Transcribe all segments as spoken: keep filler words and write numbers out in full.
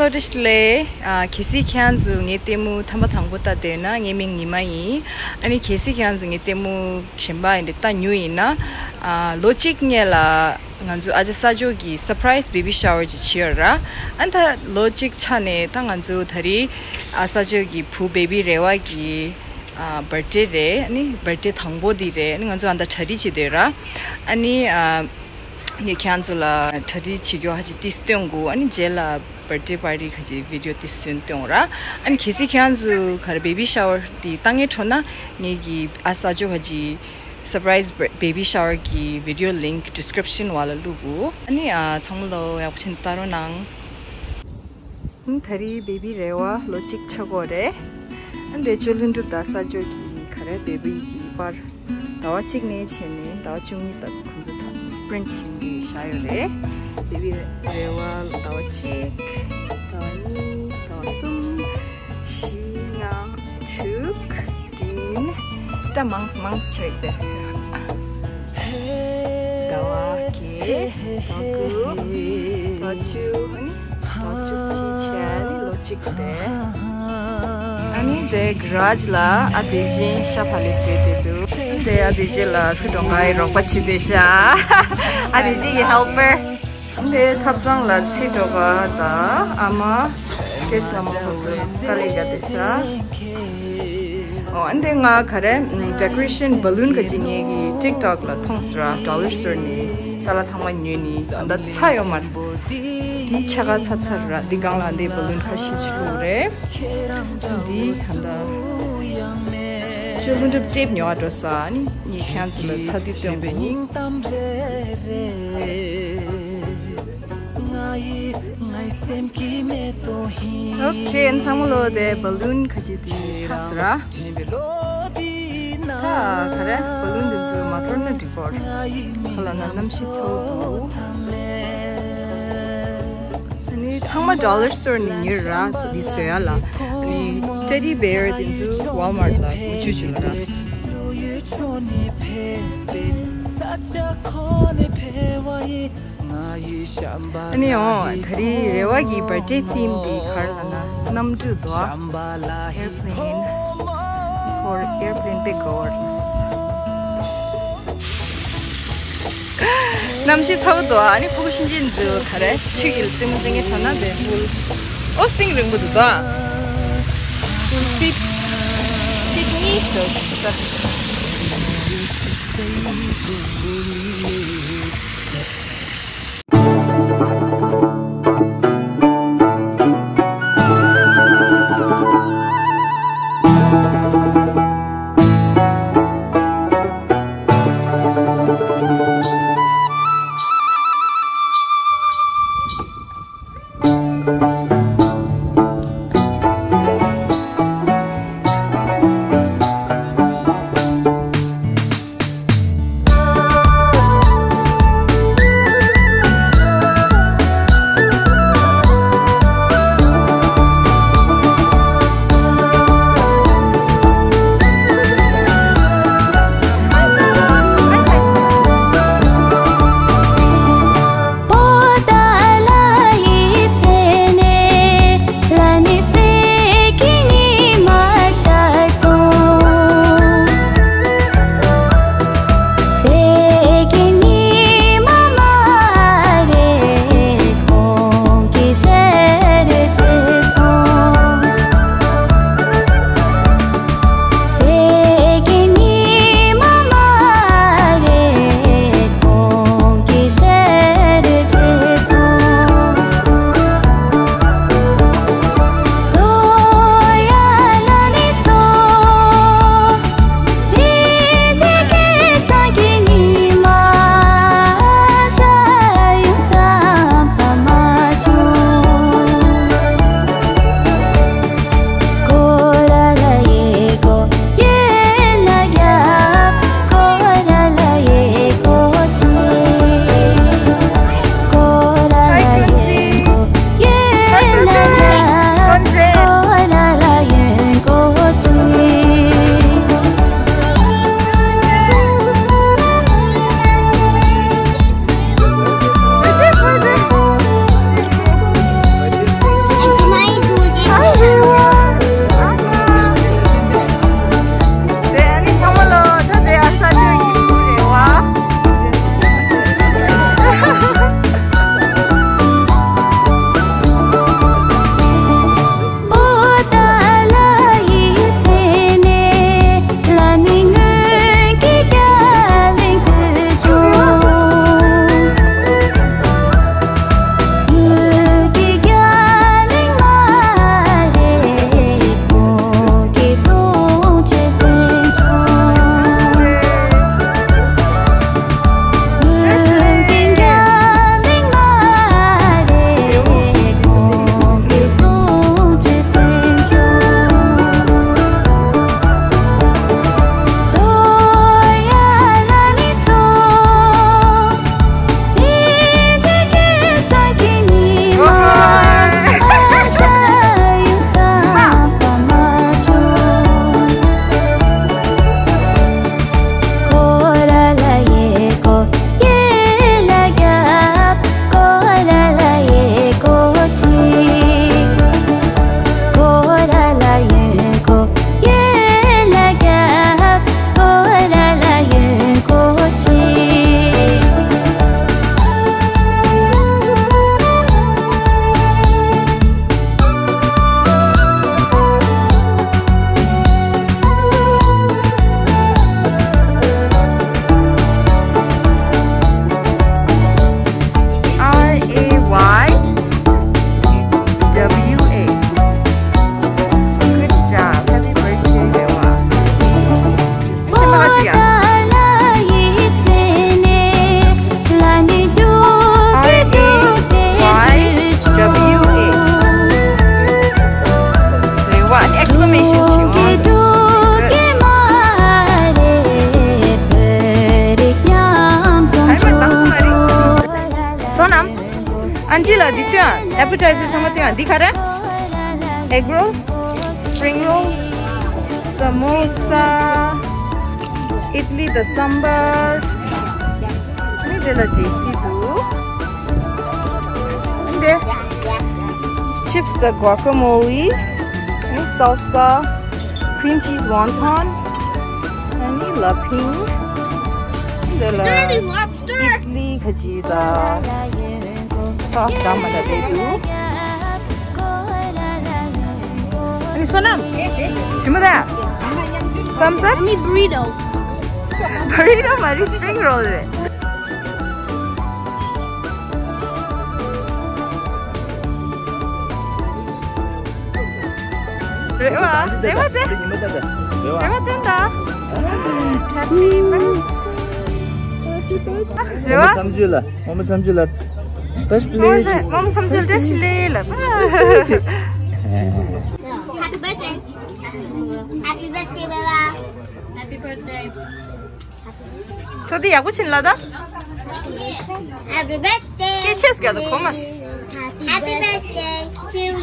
བཀྲ་ཤིས་བདེ་ལེགས། ཨ་གལ་སྲིད་ཁྱེད་རང་ཚོ་ངའི་ལྟད་མོ་ཐེངས་མ་དང་པོ་ལྟ་བསྡད་ན། ངའི་མིང་ཉི་མ་ཡིན། ཨ་ནི་གལ་སྲིད་ཁྱེད་རང་ཚོ་ངའི་ལྟད་མོ་གཞན་པ་ཡིན་ཏེ་ལྟ་མྱོང་ཡིན་ན། ཨ་ལོ་གཅིག་སྔོན་ལ་ང་ཚོ་ཨ་ཅག་ས་ཇོ་གི་surprise baby shower ཅིག་བྱས་ཡོད་ར། ཨ་ད་ལོ་གཅིག་ཆ་ནས་ད་ང་ཚོ་ད་རེས་ཨ་ས་ཇོ་གི་བུ་བེ་བི་རེ་བ་གི་ཨ་བར་ཌེ་རེད། ཨ་ནི་བར་ཌེ་དང་པོ་འདི་རེད། ཨ་ནི་ང་ཚོ་ཨ་ད་གྲ་སྒྲིག་བྱེད་བསྡད་ཡོད་ར། ཨ་ནི་ཨ་ངས་ཁྱེད་རང་ཚོ་ལ་གྲ་སྒྲིག་བྱེད་རྒྱུ་ཧ་ཅིག་ཏིས་སྟོན་དགོས། ཨ་ནི་རྗེས་ལ་བར་ཌེ་པར་ཊི་ཁ་ཅིག་བི་ཌི་ཡོ་ཏིས་སྟོན་གཏོང་ར། ཨ་ནི་གལ་སྲིད་ཁྱེད་རང་ཚོ་ག་རེ་baby shower དེ་ལྟ་ངེས་འཕྲོ་ན། ངེད་ཀྱི་ཨ་ས་ཇོ་ཁ་ཅིག་surprise baby shower གི་video link description བ་ལ་བླུག་གོ། ཨ་ནི་ཨ་ཚང་མ་ལོ་ཡག་པོ་བྱས་ནས་ལྟ་རོགས་གནང་། ཨ་ནི་ད་རེས་བེ་བི་རེ་བ་ལོ་གཅིག་ཆགས་ཀྱི་ཡོད་རེད། ཨ་ནི་དེ་ཅོ་ལྷུན་གྲུབ་དང་ས་ཇོ་གི་ག་རེ་བེ་བི་གི་པར་ཟླ་བ་གཅིག་ནས་བྱས་ནས་ཟླ་བ་བཅུ་གཉིས་དག་ཁོང་ཚོ་ད་པི་རིན་ཊི་བྱས་ནས་བཞག་ཡོད་རེད། བེ་བི་རེ་བ་ལ་ཟླ་བ་གཅིག་ཟླ་བ་གཉིས། ཟླ་བ་གསུམ། བཞི། ལྔ། དྲུག་བདུན། ད་མང་ཙམ་མང་ཙམ་ཆགས་ཏེ། ཟླ་བ་བརྒྱད། ཟླ་བ་དགུ། ཟླ་བ་བཅུ། ཨ་ནི་ཟླ་བ་བཅུ་གཅིག་བྱས་ནས་ལོ་གཅིག་དེ། ཨ་ནི་དེ་གྷ་རེཇ་ལ་ཨ་བདེ་ཆེན་ཤ་ཕ་ལེ་བཟོས་ཏེ་འདུག་ཨ་ནི་དེ་ཨ་བདེ་ཆེན་ལ་ཕུ་གྲོང་ཁ་ཡི་རོགས་པ་བྱེད་པའི་ཤ། ཨ་བདེ་ཆེན་གྱི་ཧེལ་པར། ཨ་ནི་དེ་ཐབ་ཚང་ལ་ཚེ་སྒྲོལ་དཀར་དང་ཨ་མ་ཀེ་སི་ལ་མོ་ཁོ་ཚོ་དཀའ་ལས་བརྒྱབ་བསྡད་ཤག་ཨོ་ཨ་ནི་དེ་ང་ག་རེ་decoration balloon ག་ཅིག་ངེད་ཀྱི་ཊིག་ཊོག་ལ་མཐོང་སོང་ར། ཌོ་ལར་སི་ཊོར་ནས་ཅ་ལག་ཚང་མ་ཉོས་ནས་ད་ལྟ་ཚར་ཡོད་མ་རེད། དེའི་ཕྱེད་ཀ་ཚར་ཚར་ར། འདི་སྒང་ལ་འདི་balloon ཁ་ཤས་ཅིག་བླུགས་རེད། འདི་ད་ལྟ་ཅོ་ལྷུན་གྲུབ་ཊེབ་ཉོ་བ་འགྲོ་ས། ཨ་ནི་ངས་ཁྱེད་ཚོ་ལ་ཚར་དུས་སྟོན་དགོས། ཨོ་ཁེ། ཚང་མ་ལོ་དེ་balloon ཁ་ཅིག་དེ་ཚར་སོང་ར། ད་ག་རེ་balloon དེ་ཚོ་མ་འཐོར་ན་འགྲིག་གོ། ཁ་ལ་ན་གནམ་གཤིས་ཚ་བོ་འདུག་ཨ་ནི་ཚང་མ་ཌོ་ལར་སི་ཊོར་ནས་ཉོས་ར། འདི་བཟོ་ཡ་ལ། ཨ་ནི་ཊེ་ཌི་བེར་དེ་ཚོ་ཝོལ་མར་ཊི་ལ་མུ་མཐུད་བྱུང་ར། ཨ་ནི་ཨོ་ད་རེས་རེ་བ་གི་བར་ཌེ་ཐིམ་དེ་ག་རེ་ལབ་ན་གནམ་གྲུ་འདུག་ཨ། airplane for airplane དེ་གོ་བར། གནམ་གཤིས་ཚ་བོ་འདུག་ཨ་ནི་ཕྲུ་གུ་ཤིན་ཅིན་ཛུ་ག་རེ་ཆུ་ཡིལ་རྩེད་མོ་རྩེ་མཁན་དྲན་ན་དེ་ཕུལ། ཨོ་སྟེང་རིང་པོ་འདུག་ད། ཕུལ་ཕིཊ་ཕིཊ་གཉིས་ཞོག་ཅིག་ད། ནམ། ཨན་ཊི་ལ་འདི་སྟོན་ཨ། ཨེ་པེ་ཊའི་ཛར་ཚང་མ་སྟོན་ཨ། འདི་ག་རེ། ཨེག་རོལ། སི་པི་རིང་རོལ། ས་མོ་ས། ཨིཌ་ལི་དང་སམ་བར། ཨ་ནི་དེ་ལ་ཏེ་སི་འདུག་འདི་ཆིབ་སི་དང་གུ་ཨ་ཀ་མོ་ལི། ཨ་ནི་སཱལ་ས། ཀྲིམ་ཆིས་ཝོན་ཐོན། ཨ་ནི་ལ་ཕིང་། འདི་ལ། ཨིཌ་ལི་ཁ་ཅིག་དང་། སོ་སི་འདྲ་མི་འདྲ་བསྡད་འདུག་ཨ་ནི་བསོད་ནམས། ཞི་མོ་ད། Thumbs up? I mean burrito. Burrito མ་རེད། སི་པི་རིང་རོལ་རེད། རེ་བ། རེ་བ་ཏེ། རེ་བ་ཏེ་ད། Happy birthday. རེ་བ། བསམ་ཚུལ་ལ། ངོ་མ་བསམ་ཚུལ་ལ། ཏེ་སི་ལེ་ཅི། ངོ་མ་བསམ་ཚུལ་ཏེ་སི་ལེ་ལ། Happy birthday. Happy birthday, baby. Happy birthday. ཚོ་དེ་ཡག་པོ་ཕྱིན་ལ་ད། Happy birthday. སྐད་ཆས་ག་ད་གོ་མ། Happy birthday to you.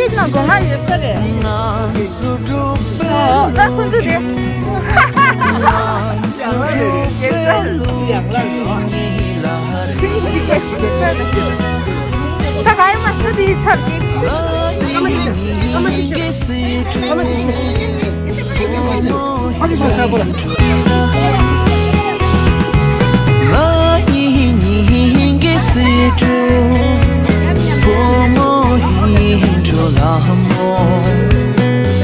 ཁྱེད་ལ་སྒོ་ང་ཡོད་ས་རེད། ཨོ། ད་ཁོ་ཚོ་རེད། ཁྱེད་གཉིས་ཅིག་ག་ཞིག་ཡོད་ས་རེད། ད་ག་ཡོད་མ་ས་དེ་ཡི་ཚར་གྱི།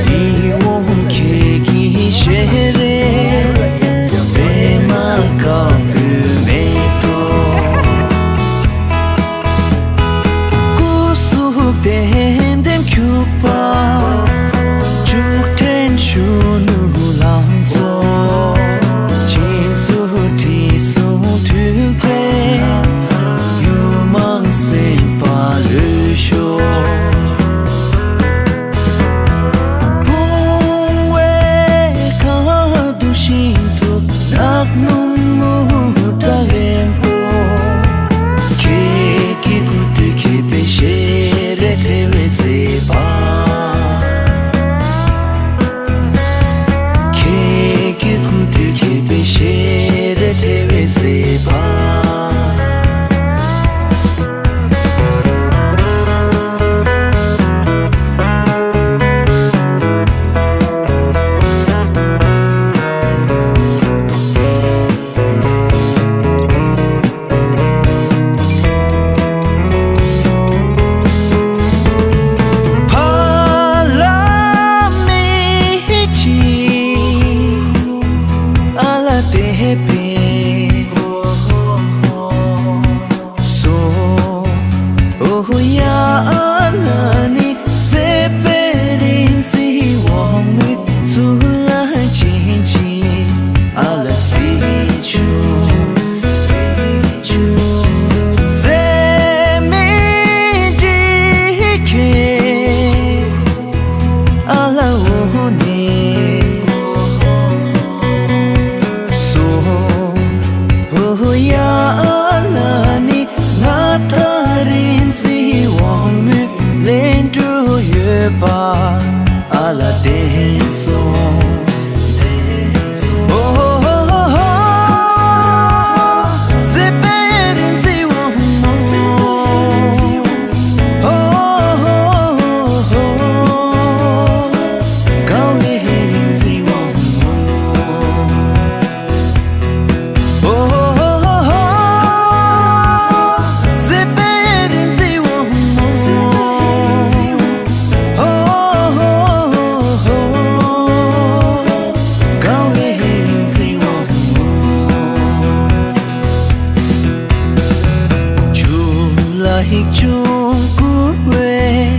འདི་འོང་ཁྱེད་ཀྱི་ཞལ་རས་པད་མ་དཀར་པོའི་མེ་ཏོག་སྐུ་གཟུགས་ལྡེམ་ལྡེམ་འཁྱུག་པ། ལྕུག་ཕྲན་གཞོན་ནུ་ལང་ཚོ། ཁྱེད་ཚོ་དྲི་བསུང་འཐུལ་པའི་ཡུ་མང་སེམས་པ་ལུས་ཤོག་བུང་བའི་ཁ་དུ་ཤིན་ཏུ་ནག་སྣུམ་མུ་ཏྲ་ལེན་པོ། ཁྱེད་ཀྱི་སྐུ་དུས་ཁྱད་པའི་ཞལ་རས་ཐེ་བའི་མཛེས་པ། ཁྱེད་ཀྱི་སྐུ་དུས་ཁྱད་པའི་ཞལ་རས་ཐེ་བའི་མཛེས་པ། ཕ་ལ་མི་ཅི་ཨ་ལ་དེ་པེ། སོ་ཨོ་ཡ་ཨ་ལ་ནི་སེ་པེ་རིན་ཙི་ཝང་མི་ཚུ་ལ་ཅིན་ཅིན་ཨ་ལ་སི་ཆུ། སེ་མི་འདི་ཁེ་ཨ་ལ་འོ་ནི། སོ་ཧོ་ཡ་ཨ་ལ་ནི་ང་ད་རིན་ཙི་ཝང་མི་ལེན་འགྲོ་ཡོད་པ། ཨ་ལ་དེ་ཚོ། ཨོ་ཧོ་ཧོ་ཧོ་ཧོ། སེ་པེ་རིན་ཙི་ཝང་མོ། ཨོ་ཧོ་ཧོ་ཧོ། དགའ་བའི་རིན་ཙི་ཝང་མོ། ཨོ་ཧོ་ཧོ་ཧོ། སེ་པེ་རིན་ཙི་ཝང་མོ། ཨོ་ཧོ་ཧོ་ཧོ། དགའ་བའི་རིན་ཙི་ཝང་མོ། ཆུ་ལ་ཧིག་ཅུང་བསྐུར་བས་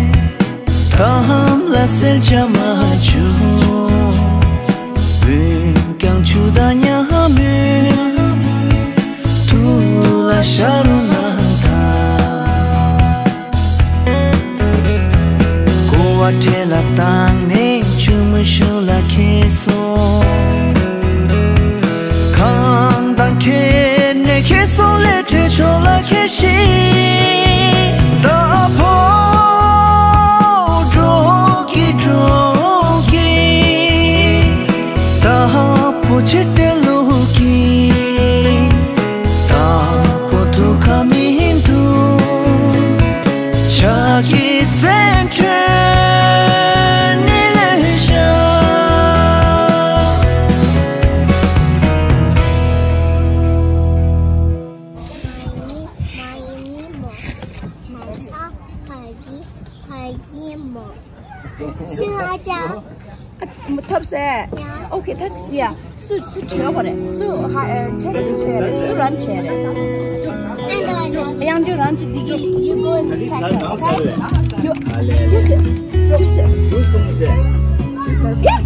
ཐམ་ལ་སེལ་ཆ་མ་བྱུང་། འོན་ཀྱང་ཆུ་དང་ཉ་མོས་ཐུགས་ལ་ཤ་རུ་ན་ད། ཀོ་བ་ཁྲེ་ལ་བཏང་ནས་ཆུ་མོ་ཤུ་ལ་ཁེལ་སོང་། གང་དང་ཁེལ་ནས་ཁེལ་སོང་ལས་བྲེལ་ཆོག་ལ་ཁེལ་ཤིང་ད་ཕོ་འགྲོ་གི་འགྲོ་གི། ད་ཕོ་ཆེ་ཏེ་ལོ་གི། ད་ཕོ་ཐུ་ཁ་མི་འདུག་ཆ་གི་སེན་ཁྲོན་ནི་ལེ་ཤ། མ་ཡིན་མོ། མ་ཡིན་མོ། ཕ་ཡི་ཕ་ཡི་མོ། ཤིང་ཨ་ཅག་ཨ་མ་ཐབས་ཟེར། ཡ། ཨོ་ཁེ་ད་ཡ། སུ་སུ་བྲེལ་བ་རེད། སུ་ཧ་ཨ་ཁྲེག་སུ་ཟེར་རེད། སུ་རན་བྱས་རེད། ཨ་འདི་བ་འདི། དབྱངས་ཅན་རང་གཅིག་འདི་གི་you go and check it, okay? You you sit you sit yeah.